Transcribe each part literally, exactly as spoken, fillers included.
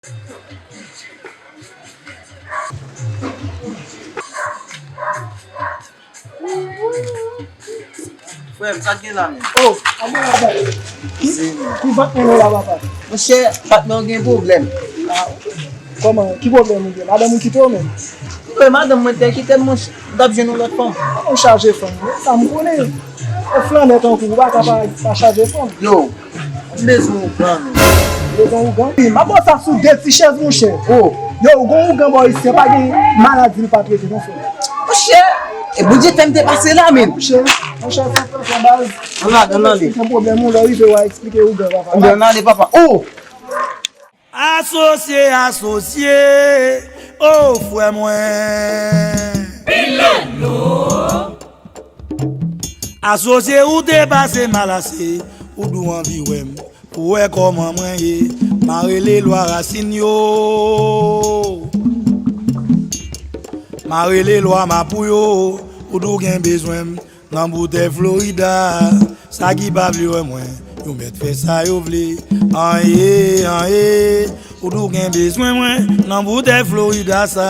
Frè m, sa k gen la menm? Oh, anmwey, papa. Ki, ki vant mwen la, papa? Monchè, patnè w gen pwoblèm. Ah, kòman? Ki pwoblèm ou gen? Madanm ou kite w menm? Wi, madanm mwen te kite m, monchè. M t ap jwenn yon lòt fanm. Ah, ou chaje fanm, wi. Sa m konnen. Yon flannè tankou w pa ka pa, pa chaje fanm. Yo, m bezwen ougan, menm. Bezwen ougan? Wi, m ap ba w sa sou de ti chèz, monchè. Oh. Yo, ou gon ougan bò isi, pa gen maladi l pa trete, non, frè. Monchè, e Bondye fè m te pase la, menm. Monchè, monchè, sa fè sa baz. Ann ale, ann ale. Yon pwoblèm, ou lè rive, w a eksplike ougan, papa. Ann ale, papa. Oh! Asosye, asosye, o frè mwen. Pilolo. Asosye, ou te pase mal ase, ou dou anvi wè m, pou wè kòman mwen ye. M a rele lwa rasin yo. M a rele lwa mapou yo, ou dou gen bezwen m. Nan boutèy Florida, sa ki pa vle wè mwen, yo mèt fè sa yo vle. An ye, an ye, ou tou gen bezwen mwen. Nan boutèy Florida sa,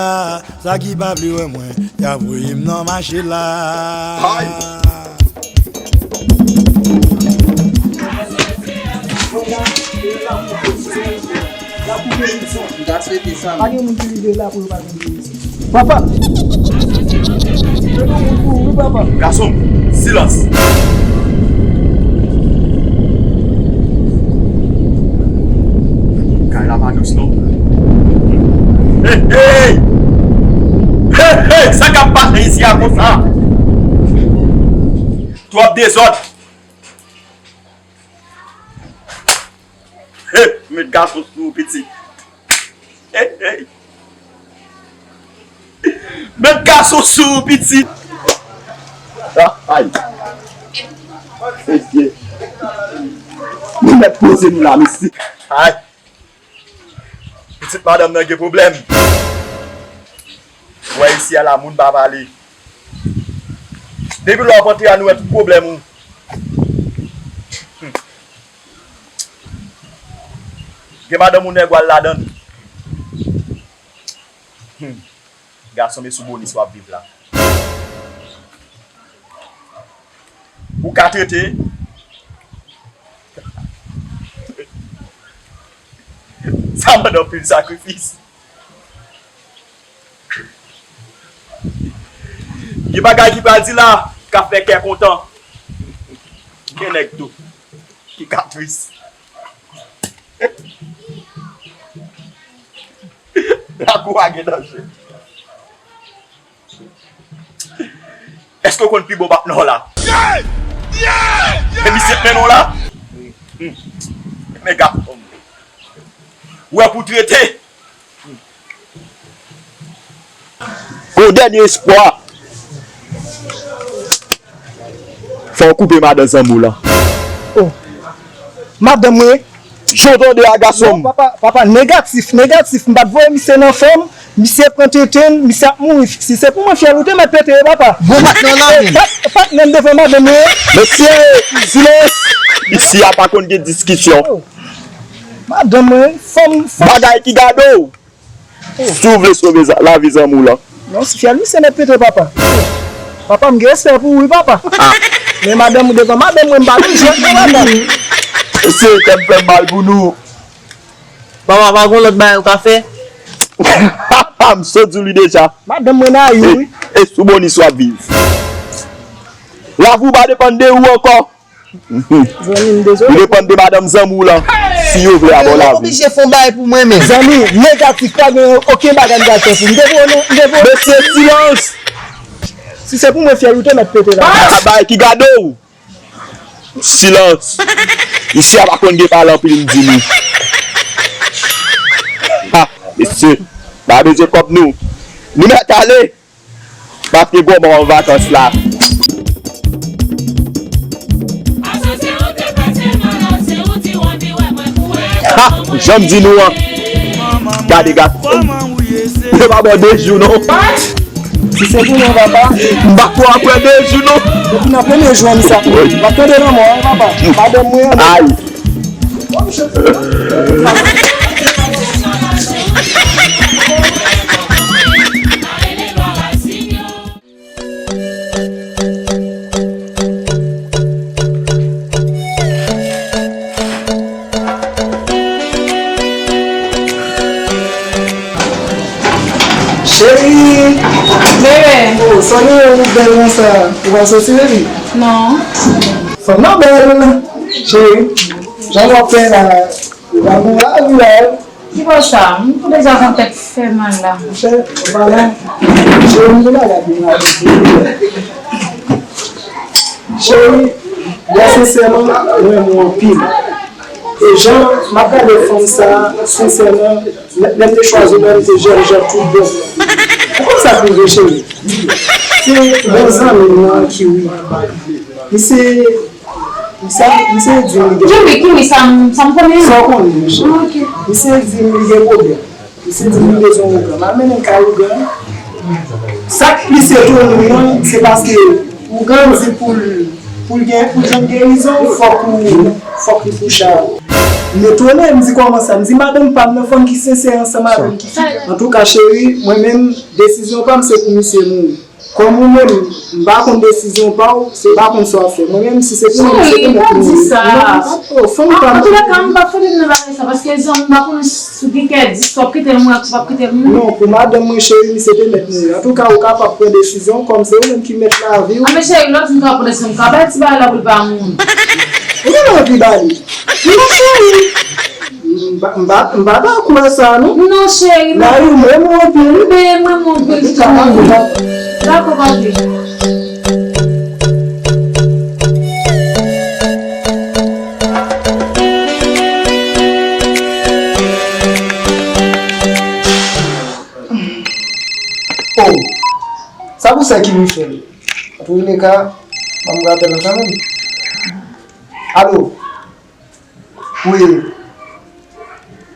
sa ki pa vle wè mwen, y a voye m nan mache la. Hay! M ta swete sa, men. Pa gen moun ki rive la pou yo pa gen Papa! Yo gen moun pou ou, wi, papa. Gason, silans. Kay la pa dous, non. Hey, hey! Hey, hey! Sa k ap pase isi a konsa? Twòp dezòd. Hey, met gason sou ou, pitit. Hey, hey. Met gason sou ou, pitit. Ay. Mesye. Nou mèt poze nou la, mesye. Ay. Pitit madanm nan gen pwoblèm. Ou wè isi a la, moun pa pale. Depi lè w ap antre a, nou wè tout pwoblèm ou. Hmm. Gen madanm ou nèg w al ladan l. Hmm. Gason m e sou bonis w ap viv la. Ou ka trete. Sa mande anpil sakrifis. Gen bagay ki pral di la, ka fè kè kontan. Gen nèg tou ki ka tris. Lakou a gen danje. Èske w konn pi bon patnè w la? Men misye k mennen w la? Hmm. Men gason. Ou wè pou trete. Gon dènye espwa. Fò w koupe madan zanmi w lan. Oh. Madanm mwen. Jan w tande a, gason m. Non, papa, papa, negatif, negatif. M pa t voye misye nan fanm. Misye pran tenten, misye ap mouri. Si se pou mwen, fyèl ou te mèt pete, papa. Bon, patnè w la, men. Pat, patnè m devan madanm mwen. Mesye, silans. Isi a pa konn gen diskisyon. Oh. Madanm mwen, fanm, fanm. Bagay ki gade w. Si w vle sove za-, lavi zanmi w lan. Non, si fyèl misye mèt pete, papa. Papa, m gen respè pou ou, wi, papa. Ah. Men madanm ou devan madanm mwen, m pa vin jwèt non, papa. Mesye, kè m fè mal pou nou. Papa, pa gon lòt bagay ou ka fè? M sot di w li deja. Madanm mwen nan ri, wi. E, e sou bonis w ap viv. Lavi w pa depann de ou ankò. Zanmi, m dezole. Ou depann de madanm zanmi w lan. Si yo vle a ba w lavi. Oblije fè yon bagay pou mwen menm. Zanmi, negatif, pa gen okenn bagay m ka fè pou m. M te voye, m te voye. Mesye, silans! Si se pou mwen, fyèl ou te mèt pete la. Sa bagay ki gade w! Silans! Isi a pa konn gen pale anpil, m di nou. Ha, mesye, pa bezwen kòb nou. Nou mèt ale! Paske gwo mò an vakans la. Ha! Jan m di nou an. Gade gason. Yo pa ba w de jou non. Si se pou mwen, papa. M pa kwè w ap wè de jou non. Depi nan premye jou an, sa. Wi. M ap tande lanmò, wi, papa. Madanm mwen. Ay. Bon, misye. Bon, misye. Cheri! Bebe! Oh, sa gen ou bèl konsa? Ou pa soti, baby? Non. Fanm nan bèl. Cheri, jan w ap fè la? Ou pa bon lavi la, wi. Ki bò sa? M tou deja gen tèt fè mal la. Chè, ou pa la. Cheri, m tou la la pou mwen. Cheri, byen sensèman, mwen renmen w anpil. E jan m ap gade fanm sa, sensèman, lè, lè m te chwazi w la, m te jèn jan tout bon. Ou konn sa k rive, cheri? Se bon zanmi m nan, Kiwi. Misye, misye, misye di m li gen... Kiwi, Kiwi, sa m, sa m konnen. Sa w konnen, monchè. Ah, ok. Misye di m li gen pwoblèm. Misye di m li bezwen ougan. M al mennen l kay ougan. Sa k plis etone m nan, se paske ougan di pou l, pou l gen, pou l jwenn gerizon, fòk ou, fòk li kouche avè w. M etone, m di kòman sa? M di madanm pa m nan fanm ki sensè ansanm avè m ki fidèl. Antouka, cheri, mwen menm, desizyon pa m se pou misye mouri. Kòm ou menm, m pa konn desizyon pa w, se pa konn sa w ap fè. Mwen menm, si se pou mwen, m se te mèt mouri. Non, m pa t, oh, fanm pa m. An tou lè ka, m p ap fè tèt nan bagay sa, paske zanmi m pa konnen si w gen kè di, si w ap kite l mouri ak si w p ap kite l mouri. Non, pou madanm mwen, cheri, misye te mèt mouri. Antouka, ou kapab pran desizyon w, kòm se ou menm ki mèt lavi w. A, men cheri, lè w di m ka pran desizyon, m ka bay ti bagay la pou l pa mouri. Ou gen anvi ba li? Non, cheri. M pa, m pa, m pa dakò sa, non. Non, cheri, non. Mari w renmen w anpil, wi. Ben, m renmen w anpil, cheri. Dakò, papi. Oh, sa pou sa ki m fè l. Antouleka, ban m rapèl la kanmenm. Alo. Wi.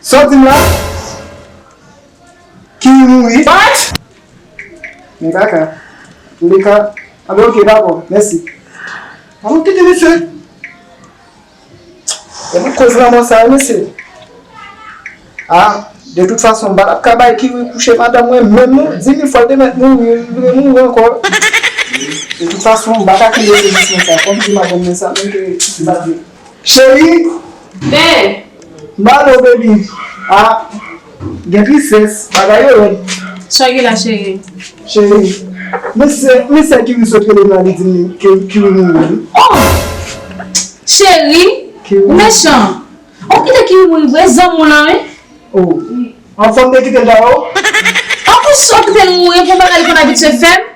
Sa w di m la? Kiwi mouri? What? Men kaka. Antouleka. A ben, ok, dakò. Mèsi. An nou kite misye. E nou koz lanmò sa, mesye. A, de tout fason, m pa t ap ka bay Kiwi kouche madanm mwen menm non. Di mil fwa l te mèt mouri, li vle mouri ankò. De tout fason, m pa ka kenbe sezisman sa. Kòm di madanm mwen sa, menm ke m pa di. Cheri! Be! M ba nou, baby. A, gen tristès, bagay yo rèd. Sa ki la, cheri? Cheri, men sè, men sè Kiwi sot rele m la, li di m ke Kiwi mouri. Oh! Cheri, ou mechan. Ou kite Kiwi mouri vre, zanmi w lan, wi. Oh. Anfòm de kite l dayò. An pou sa w kite l mouri pou bagay li konn abitye fè m?